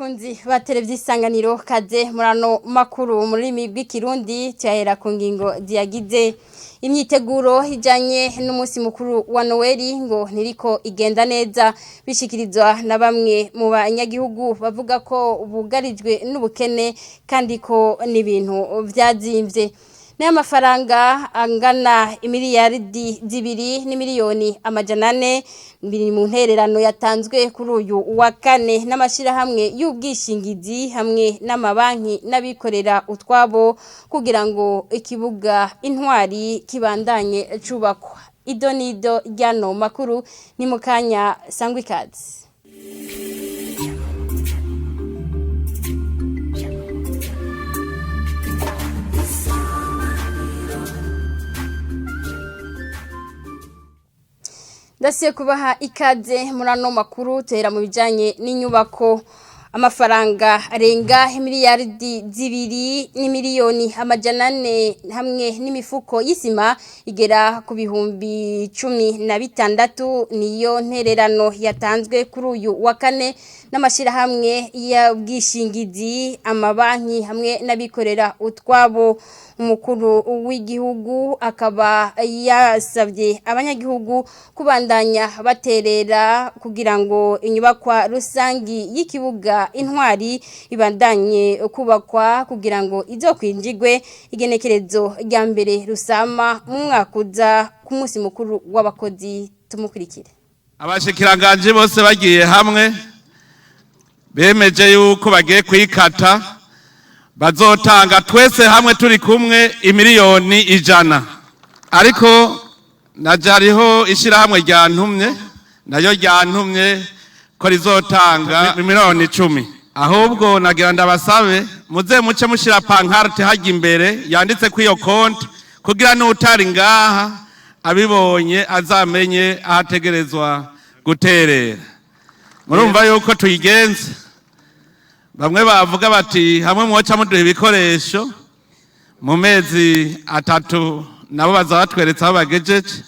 Bakunzi ba televiziyo Isanganiro, kaze murano makuru mu rurimi rw'ikirundi. Tuyahera ku ngingo ziyagize. Imyiteguro ijanye n'umunsi mukuru wa Noeli ngo ntiriko igenda neza, bishikirizwa na bamwe mu banyagihugu bavuga ko bugarijwe n'ubukene kandi ko n'ibintu vyazimvye. N'ayo mafaranga angana imiliyaridi 2 n'imiliyoni 400 biri mu ntererano yatanzwe kuri uyu wa kane n'amashirahamwe y'ubwishingizi hamwe n'amabanki n'abikorera utwabo kugira ngo ikibuga Intwari kibandanye cubakwa. Ido nido ryano makuru ni mu kanya, sangwa ikaze. Ndasiye kubaha ikaze muri ano makuru. Tuhera mu bijanye n'inyubako. Amafaranga arenga miliyaridi 2 n'imiliyoni 400 hamwe n'imifuko y'isima igera ku 16,000 niyo ntererano yatanzwe kuri uyu wa kane n'amashirahamwe y'ubwishingizi, amabanki hamwe n'abikorera utwabo. Umukuru w'igihugu akaba yasabye abanyagihugu kubandanya baterera kugira ngo inyubakwa rusangi y'ikibuga Intwari ibandanye kubakwa, kugira ngo izokwinjigwe igenekerezo rya 1 Rusama mu mwaka uza ku munsi mukuru w'abakozi. Tumukurikire. Abashikiranganje bose bagiye hamwe bemeje yuko bagiye kwikata, bazotanga twese hamwe turi kumwe imiliyoni 100. Ariko naje hariho ishyirahamwe ryantumye, nayo ryantumye ko rizotanga miliyoni 10. Ahubwo nagira ndabasabe muze muce mushira pancarte hajya imbere yanditse ko iyo konti, kugira n'utari ngaha abibonye azamenye ahategerezwa guterera. Murumva yuko tuyigenza. Bamwe bavuga bati hamwe mwoca muduha ibikoresho mu mezi 3, nabo baza batweretse aho bagejeje.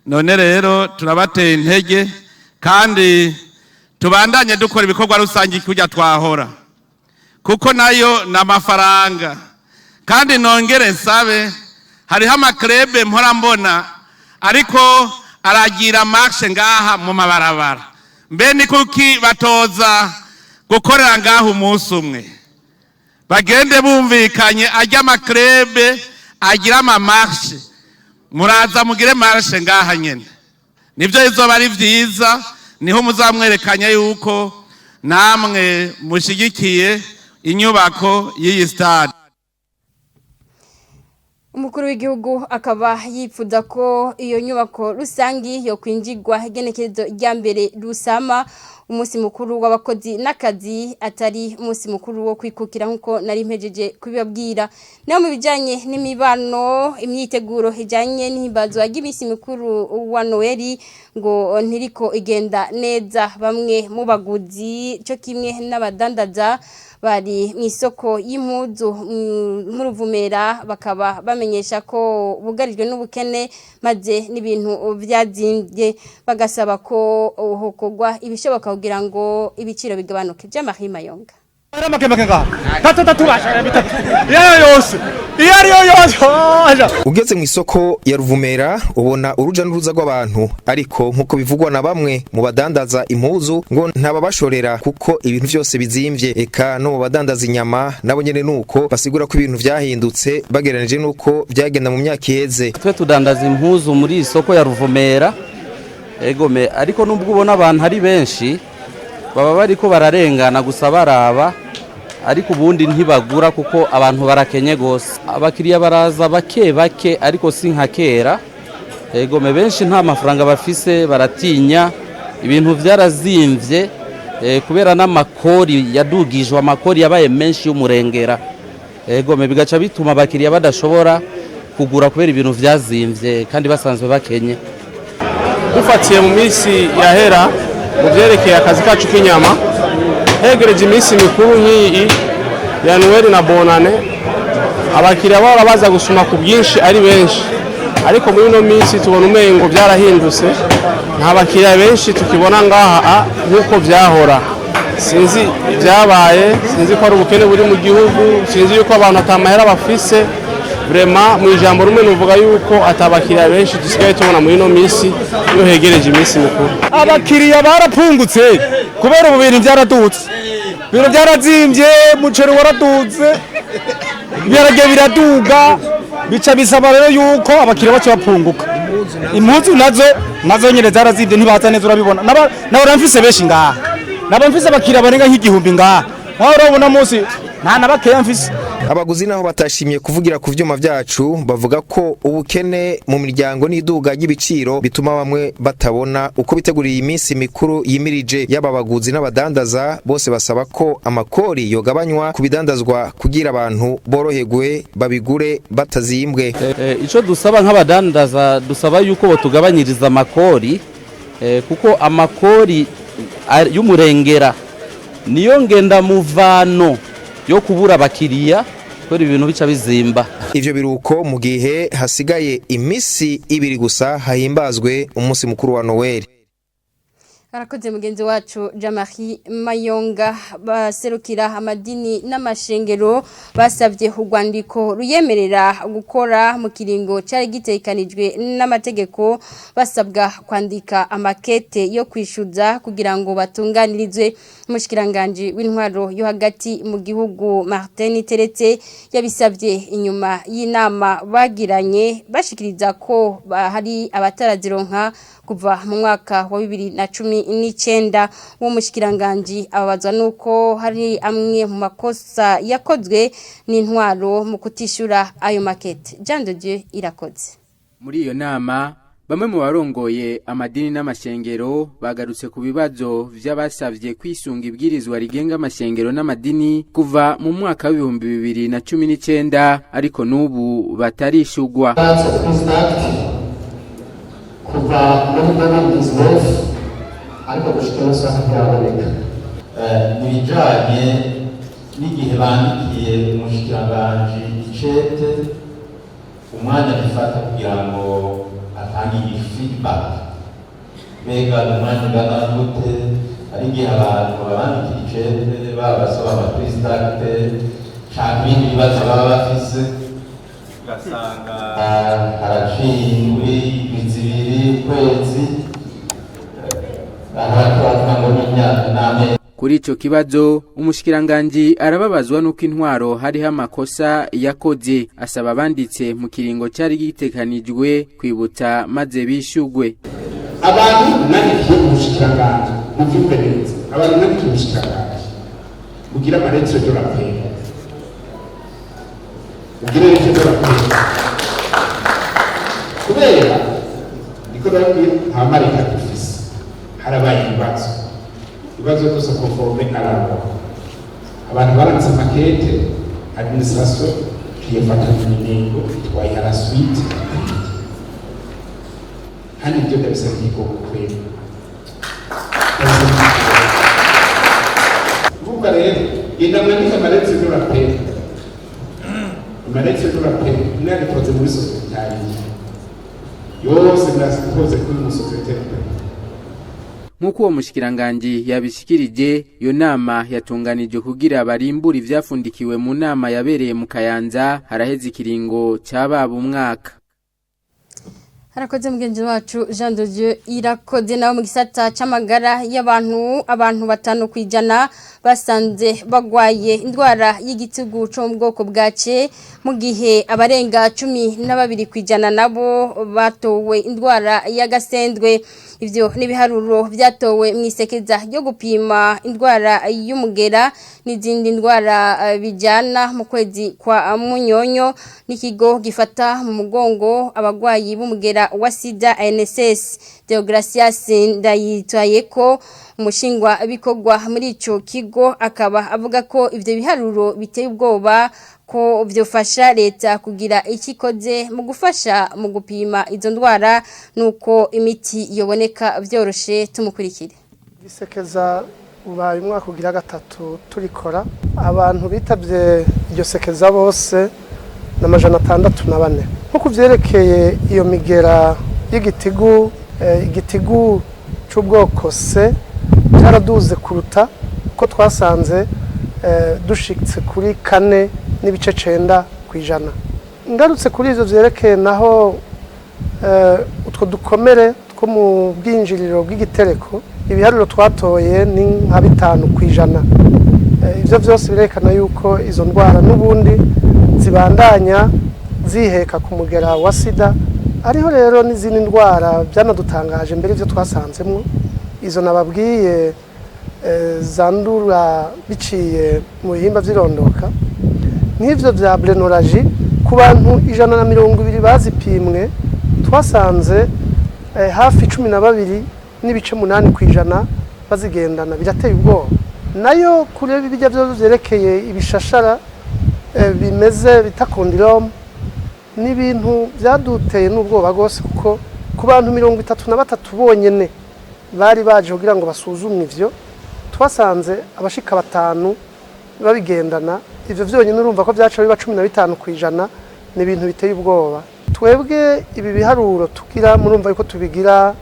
None rero turabateye intege kandi tubandanye dukora ibikorwa rusange kujya twahora, kuko nayo ni amafaranga. Kandi nongere nsabe, hariho ama clubs mpora mbona ariko aragira marche ngaha mu mabarabara. Mbe ni kuki batoza gukorera ngaha umunsi umwe? Bagende bumvikanye, ajya ama clubs agira ama marches, muraza mugire marche ngaha nyene, nibyo bizoba ari vyiza. Niho muzamwerekanya yuko namwe mushigikiye inyubako y'iyi stade. Umukuru w'igihugu akaba yipfuza ko iyo nyubako rusangi yo kwinjirwa igenekerezo rya 1 Rusama, umunsi mukuru w'abakozi n'akazi, atari umunsi mukuru wo kwikukira nkuko nari mpejeje kubibabwira. Naho mu bijanye n'imibano, imyiteguro ijanye n'ihimbazwa ry'iminsi mikuru wa Noeli ngo ntiriko igenda neza. Bamwe mu baguzi cyo kimwe n'abadandaza bari mu isoko y'impuzu mu Ruvumera bakaba bamenyesha ko bugarijwe n'ubukene, maze n'ibintu vyazimbye, bagasaba ko hokorwa ibishoboka kugira ngo ibiciro bigabanuke. Jean-Marie Mayonga. Make make ngaha tatu tatu bashaka bitatu, iyo ariyo yose, iyo ariyo yose aja. Ugeze mu isoko ya Ruvumera ubona uruja n'uruza rw'abantu, ariko nk'uko bivugwa na bamwe mu badandaza impuzu ngo ntababashorera kuko ibintu vyose bizimvye. Eka no mu badandaza inyama nabo nyene nuko basigura ko ibintu vyahindutse bagereranije nuko vyagenda mu myaka iheze. Twe tudandaza impuzu muri iyi soko ya Ruvumera, egome, ariko nubwo ubona abantu ari benshi, baba bariko bararengana gusa baraba, ariko ubundi ntibagura kuko abantu barakenye gose. Abakiriya baraza bake bake, ariko si nka kera. Egome, benshi nta mafaranga bafise, baratinya, ibintu vyarazimvye, kubera n'amakori yadugijwe, amakori yabaye menshi y'umurengera. Egome, bigaca bituma abakiriya badashobora kugura kubera ibintu vyazimvye kandi basanzwe bakenye. Dufatiye mu minsi yahera, mu byerekeye akazi kacu k'inyama, hegereje iminsi mikuru nk'iyi ya Noël na Bonane, abakiriya bahora baza gusuma ku bwinshi ari benshi, ariko muri ino minsi tubona umengo byarahindutse, nta bakiriya benshi tukibona ngaha nk'uko byahora. Sinzi ibyabaye, sinzi ko ari ubukene buri mu gihugu, sinzi yuko abantu atamahera bafise. Vraiment, mu ijambo rumwe nuvuga yuko atabakiriya benshi dusigaye tubona muri ino minsi iyo hegereje iminsi mikuru. Abakiriya barapungutse kubera ubu bintu byaradutse, ibintu byarazimbye, umuceri waradutse, ibiharage biraduga, bica bisaba rero yuko abakiriya baca bapunguka. Impuzu nazo nyine zarazimbye, ntibaza neza, urabibona. Nabora mfise benshi ngaha, naba mfise abakiriya barenga nk'igihumbi ngaha, nkaho urabona munsi nta na bakeya mfise. Abaguzi naho batashimye kuvugira ku vyuma vyacu bavuga ko ubukene mu miryango n'iduga ry'ibiciro bituma bamwe batabona uko biteguriye iminsi mikuru yimirije. Yaba abaguzi n'abadandaza bose basaba ko amakori yogabanywa ku bidandazwa kugira abantu boroherwe babigure batazimbwe. Ico dusaba nk'abadandaza, dusaba yuko botugabanyiriza amakori, kuko amakori y'umurengera niyo ngendamuvano yo kubura abakiriya, kubera ibintu bica bizimba. Ivyo biruko mu gihe hasigaye imisi 2 gusa hahimbazwe umunsi mukuru wa Noel. Arakoze mugenzi wacu Jamari Mayonga. Baserukira amadini n'amashengero basabye urwandiko ruyemerera gukora mu kiringo cyari gitekanijwe n'amategeko, basabwa kwandika amakete yo kwishyuza kugira ngo batunganirizwe. Umushikiranganji w'intwaro yo hagati mu gihugu Martin Teretse yabisabye inyuma y'inama bagiranye, bashikiriza ko hari abatarazironka kuva mu mwaka wa 2019. Uwo mushikiranganji ababazwa nuko hari amwe mu makosa yakozwe n'intwaro mu kutishura ayo makete. Jean de Dieu Irakoze. Muri iyo nama, bamwe mu barongoye amadini n'amashengero bagarutse ku bibazo vy'abasavye kwisunga ibwirizwa rigenga amashengero n'amadini kuva mu mwaka wa 2019, ariko n'ubu batarishugwa. Kuva muri 2019, ariko gushika ino saha ntiraboneka. Ibijanye n'igihe bandikiye umushikiranganji icete, umwanya bifata kugira ngo atange iyi feedback, mbega ni umwanya ungana gute? Hari igihe abantu babandikira icete baba basaba ama prise d'acte canke ibindi bibazo baba bafise, ugasanga haraciye indwi, indwi 2, ukwezi, abantu baravuga ngo n'imyaka n'amezi. Kuri ico kibazo, umushikiranganji arababazwa nuko intwaro hariho amakosa yakoze, asaba abanditse mu kiringo cari gitekanijwe kwibutsa maze bishugwe. Abantu nandikiye umushikiranganji, muvyumve neza, abantu nandikiye umushikiranganji, mugire ama lettres de rappel, mugire lettre de rappel, kubera niko ndababwira, nta marika dufise. Harabaye ibibazo byose conforme à la loi. Abantu baranditse makete, administration tuyafata mu minengo, twayiha la suite. Kandi ibyo ndabisaba igihugu kwera. Kuvuga rero, genda mwandike ama lettres de rappel, ama lettres de rappel mwandikoze muri sosiyete yose, mwasikoze kuri mu sosiyete. Nk'uko uwo mushikiranganji yabishikirije, iyo nama yatunganijwe kugira barimbure ivyafundikiwe mu nama yabereye mu Kayanza haraheze ikiringo cababa umwaka. Harakoze mugenzi wacu Jean de Dieu Irakoze. Nawe mu gisata c'amagara y'abantu, abantu 5% basanze bagwaye indwara y'igitugu co mu bwoko bwace, mu gihe abarenga 12% nabo batowe indwara y'agasendwe. Ivyo n'ibiharuro vyatowe mw'isekeza ryo gupima indwara y'umugera n'izindi ndwara bijana mu kwezi kwa Munyonyo n'ikigo gifata mu mugongo abagwayi b'umugera wa sida ANSS. Deogracias Ndayitwayeko, umushingwa bikorwa muri ico kigo, akaba avuga ko ivyo biharuro biteye ubwoba, ko vyofasha leta kugira ikikoze mu gufasha mu gupima izo ndwara nuko imiti yoboneka vyoroshe. Tumukurikire. Isekeza ubaye umwaka ugira gatatu turikora. Abantu bitavye iryo sekeza bose ni 604. Nko vyerekeye iyo migera y'igitigu, igitigu c'ubwoko C cyaraduze kuruta Kuko twasanze dushitse kuri 4.9%. Ngarutse kuri ivyo vyerekeye naho utwo dukomere two mu bwinjiriro bw'igitereko, ibiharuro twatoye ni nka 5%. Ivyo vyose birerekana yuko izo ndwara n'ubundi zibandanya ziheka ku mugera wa sida. Ariho rero n'izindi ndwara byanadutangaje mbere ivyo twasanzemwo, izo nababwiye zandura biciye mu bihimba vy'irondoka, nk'ivyo vya blénorragie, ku bantu 120 bazipimwe twasanze hafi 12.8% bazigendana. Birateye ubwoba. Nayo kuri bijya byo vyerekeye ibishashara bimeze bita condylome, ni ibintu byaduteye n'ubwoba rwose, kuko ku bantu 33 bonyene bari baje kugira ngo basuzumwe ivyo, twasanze abashika 5 babigendana. Ivyo vyonyene urumva ko vyaca biba 15%. Ni ibintu biteye ubwoba. Twebwe ibi biharuro tugira, murumva yuko tubigira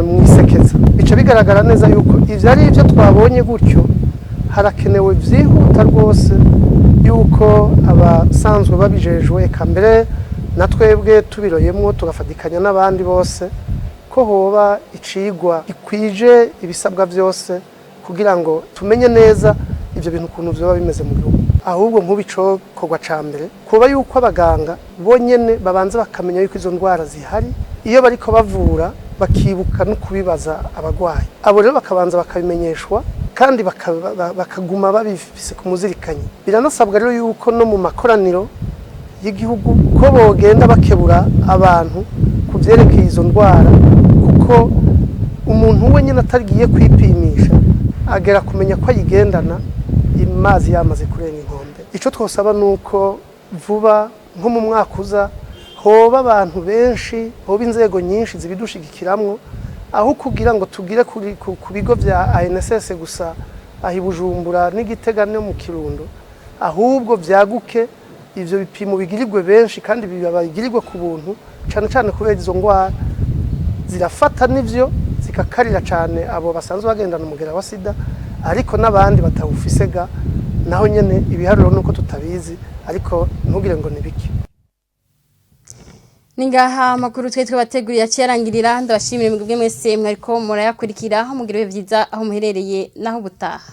mu isekeza, bica bigaragara neza yuko ivyo ari ivyo twabonye gutyo. Harakenewe vyihuta rwose yuko abasanzwe babijejwe, eka mbere na twebwe tubiroyemwo tugafatikanya n'abandi bose, ko hoba icigwa gikwije ibisabwa vyose kugira ngo tumenye neza ivyo bintu ukuntu vyoba bimeze mu gihugu. Ahubwo nk'ubu icokorwa ca mbere kuba yuko abaganga bonyene babanza bakamenya yuko izo ndwara zihari, iyo bariko bavura bakibuka no kubibaza abagwayi. Abo rero bakabanza bakabimenyeshwa kandi bakaguma babifise ku muzirikanyi. Biranasabwa rero yuko no mu makoraniro y'igihugu ko bogenda bakebura abantu ku vyerekeye izo ndwara, kuko umuntu we nyine atagiye kwipimisha agera kumenya ko ayigendana amazi yamaze kurenga inkombe. Icyo twosaba ni uko vuba nko mu mwaka uza hoba abantu benshi, hoba inzego nyinshi zibidushigikiramwo, aho kugira ngo tugire ku bigo bya ANSS gusa aho i Bujumbura n'Igitega no mu Kirundo, ahubwo vyaguke, ivyo bipimo bigirirwe benshi kandi bigirirwe ku buntu, cane cane kubera izo ndwara zirafata n'ivyo zikakarira cane abo basanzwe bagendana umugera wa sida, ariko n'abandi batawufise ga naho nyene ibiharuro nuko tutabizi, ariko ntugire ngo ni bike. Ningaha amakuru twe twabateguriye aciyarangirira. Ndabashimire mwebwe mwese mwariko murayakurikira. Mugira ibihe vyiza aho muherereye, naho ubutaha.